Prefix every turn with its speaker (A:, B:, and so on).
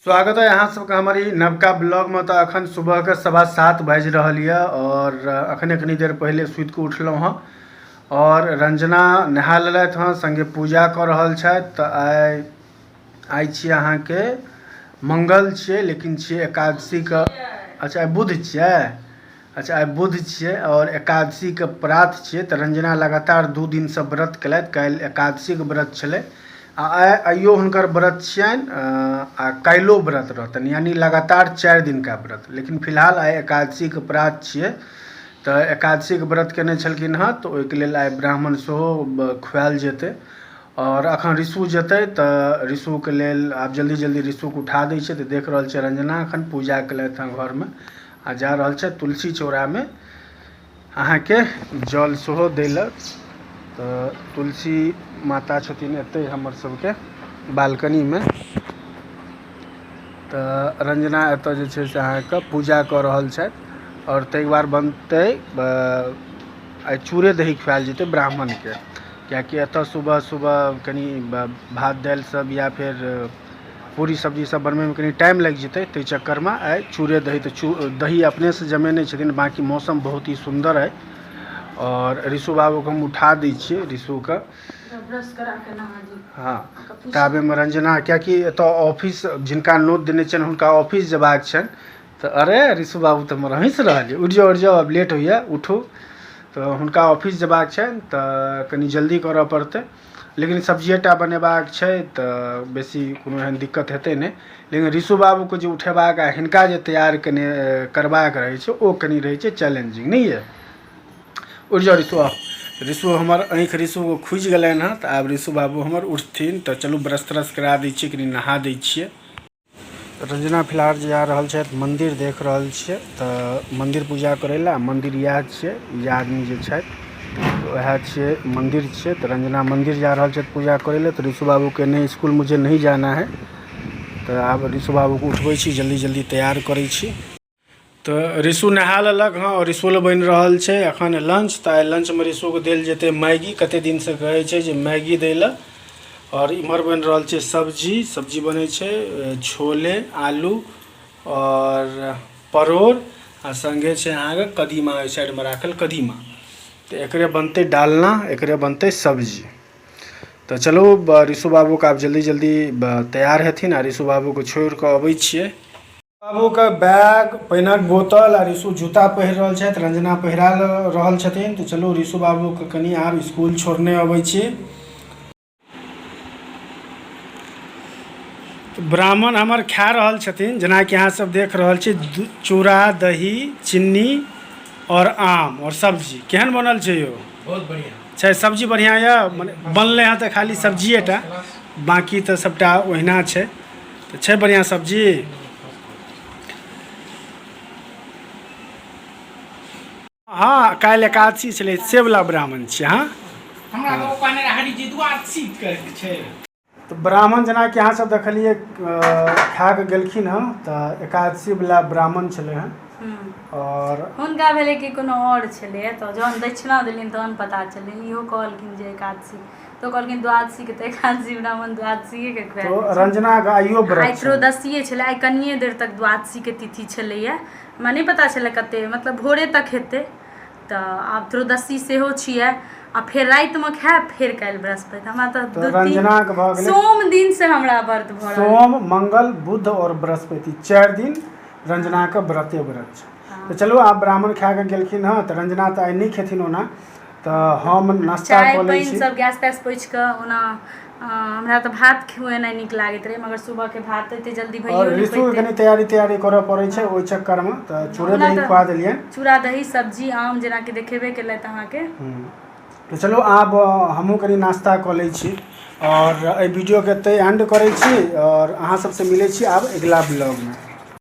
A: स्वागत है अहाँ सबके हमर ई नवका ब्लॉगमे। तऽ अखन सुबहके 7:15 बाजि रहल यऽ आओर अखने कनी देर पहिले सुति कऽ उठलहुँ हँ आओर रंजना नहा लेलथि हँ, सङ्गे पूजा कऽ रहल छथि। तऽ आइ आइ छियै अहाँके मंगल छियै, लेकिन छियै एकादशीके। अच्छा, आइ बुध छियै। अच्छा, आइ बुध छियै आओर एकादशीके प्रात छियै। तऽ रंजना लगातार 2 दिनसँ व्रत केलथि। काल्हि एकादशीके व्रत छलै आ आइ आइयो हुनकर व्रत छियनि आ काल्हिओ व्रत रहतनि, यानि लगातार 4 दिनका व्रत। लेकिन फिलहाल आइ एकादशीके प्रात छियै, तऽ एकादशीके व्रत केने छलखिन हँ, तऽ ओहिके लेल आइ ब्राह्मण सेहो खुआयल जेतै। आओर अखन ऋषु जेतै, तऽ ऋषुके लेल आब जल्दी जल्दी ऋषुके उठा दै छियै। तऽ देख रहल छियै, रंजना अखन पूजा केलथि हँ घरमे आ जा रहल छै तुलसी चौरामे अहाँके जल सेहो दै लए। तऽ तुलसी माता छथिन एतै हमर सबके बालकनीमे। तऽ रंजना एतऽ जे छै से अहाँके पूजा कऽ रहल छथि आओर ताहिके बाद बनतै आइ चूड़े दही खुआयल जेतै ब्राह्मणके, किएकि एतऽ सुबह सुबह कनि भात दालि सब या फेर पूरी सब्जी सब बनबैमे कनि टाइम लागि जेतै। ताहि चक्करमे आइ चूड़े दही। तऽ दही अपनेसँ जमेने छथिन। बाँकी मौसम बहुत ही सुन्दर अइ आओर ऋषु बाबूके हम उठा दै छियै ऋषुके। हँ, ताबेमे रंजना, किएकि एतऽ ऑफिस जिनका नोत देने छियनि हुनका ऑफिस जेबाक छनि। तऽ अरे ऋषु बाबू तऽ हमर हँसि रहल यऽ। उठि जाउ, उठि जाउ, आब लेट होइए, उठू। तऽ हुनका ऑफिस जेबाक छनि, तऽ कनि जल्दी करऽ पड़तै। लेकिन सब्जिए टा बनेबाक छै, तऽ बेसी कोनो एहन दिक्कत हेतै नहि। लेकिन ऋषु बाबूके जे उठेबाक आ हिनका जे तैयार कने करबाक रहै छै, ओ कनि रहै छै चैलेंजिंग। नहि यऽ? उठि जाउ ऋषु। ऋषु हमर आँखि ऋषुके खुजि गेलनि हँ, तऽ आब ऋषु बाबू हमर उठथिन। तऽ चलू, ब्रश त्रश करा दै छियै, कनि नहा दै छियै। रंजना फिलहाल जा रहल छथि मन्दिर, देख रहल छियै, तऽ मन्दिर पूजा करै लए। मन्दिर इएह छियै, ई आदमी जे छथि तऽ उएह छियै, मन्दिर छियै। तऽ रंजना मन्दिर जा रहल छथि पूजा करै लए। तऽ ऋषु बाबूके नहि, इसकुल मुझे नहीं जाना है। तऽ आब ऋषु बाबूके उठबै छी, जल्दी जल्दी तैयार करै छी। तऽ ऋषु नहा लेलक हँ आओर ऋषु लए बनि रहल छै एखन लंच। तऽ आइ लंचमे ऋषुके देल जेतै मैगी। कते दिनसँ कहै छै जे मैगी दै लए। आओर इम्हर बनि रहल छै सब्जी। सब्जी बनै छै छोले, आलू आओर परोड़ आ सङ्गे छै अहाँके कदीमा, ओहि साइडमे राखल कदीमा। तऽ एकरे बनतै डालना, एकरे बनतै सब्जी। तऽ चलू, ऋषु बाबूके आब जल्दी जल्दी तैयार हेथिन आ ऋषु बाबूके छोड़ि कऽ अबै छियै। बाबूके बैग, पानिक बोतल आ ऋषु जूता पहिर रहल छथि, रंजना पहिरा रहल छथिन। तऽ चलू, ऋषु बाबूके कनि आब स्कूल छोड़ने अबै छी। ब्राह्मण हमर खा रहल छथिन, जेनाकि अहाँ सब देख रहल छी, चूड़ा दही चिन्नी आओर आम आओर सब्जी। केहन बनल छै यौ?
B: बहुत बढ़िया
A: छै सब्जी। बढ़िआँ यऽ। मने बनलै हँ तऽ खाली सब्जिए टा, बाँकी तऽ सभटा ओहिना छै। तऽ छै बढ़िआँ सब्जी। हँ, काल्हि एकादशी छलै, से वला ब्राह्मण छियै। हँ।
B: हमरा तऽ ओ कहने रहै हरी जी द्वादशी के छै।
A: तऽ ब्राह्मण जेनाकि अहाँ सब देखलियै, खा कऽ गेलखिन हँ। तऽ एकादशी वला ब्राह्मण छलै हँ आओर
C: हुनका भेलै कि कोनो आओर छलैए। तऽ जहन दक्षिणा देलियनि तहन पता चललनि। इहो कहलखिन जे एकादशी, तऽ ओ कहलखिन द्वादशीके। तऽ एकादशी ब्राह्मण द्वादशीएके खुआयल
A: तो
C: जाइ छै।
A: रंजना के आइयो व्रत
C: आइ
A: छनि।
C: त्रयोदशीए छलै। आइ कनिए देर तक द्वादशीके तिथि छलैए। हमरा नहि पता छलै कते, मतलब भोरे तक हेतै। तऽ आब त्रयोदशी सेहो छियै आ फेर रातिमे खायब, फेर काल्हि बृहस्पति। हमरा तऽ
A: तऽ
C: दू तीन
A: रंजनाके भऽ गेलै
C: सोम दिनसँ हमरा व्रत भऽ रहल।
A: सोम, मंगल, बुध आओर बृहस्पति, 4 दिन रंजनाके व्रते व्रत छै। तऽ चलू, आब ब्राह्मण खा कऽ गेलखिन हँ, तऽ रंजना तऽ आइ नहि खेथिन ओना। तऽ हम नाश्ता
C: चाय
A: कऽ लै
C: पानि
A: छी।
C: सब गैस तैस पोछि कऽ। ओना हमरा तऽ भात खुएनाइ नीक लागैत रहै, मगर सुबहके भात एते जल्दी
A: आओर
C: भइयो नहि
A: ऋषुके
C: पैतै।
A: कनि तैयारी तैयारी करऽ पड़ै छै, ओहि चक्करमे तऽ चूड़े
C: ओना
A: दही
C: तऽ
A: खुआ देलियनि।
C: चूड़ा दही सब्जी आम, जेनाकि देखेबे केलथि अहाँके।
A: तऽ चलू, आब हमहूँ कनि नाश्ता कऽ लै छी आओर एहि वीडियोके एतहि एंड करै छी आओर अहाँ सबसँ मिलै छी आब अगिला ब्लॉगमे।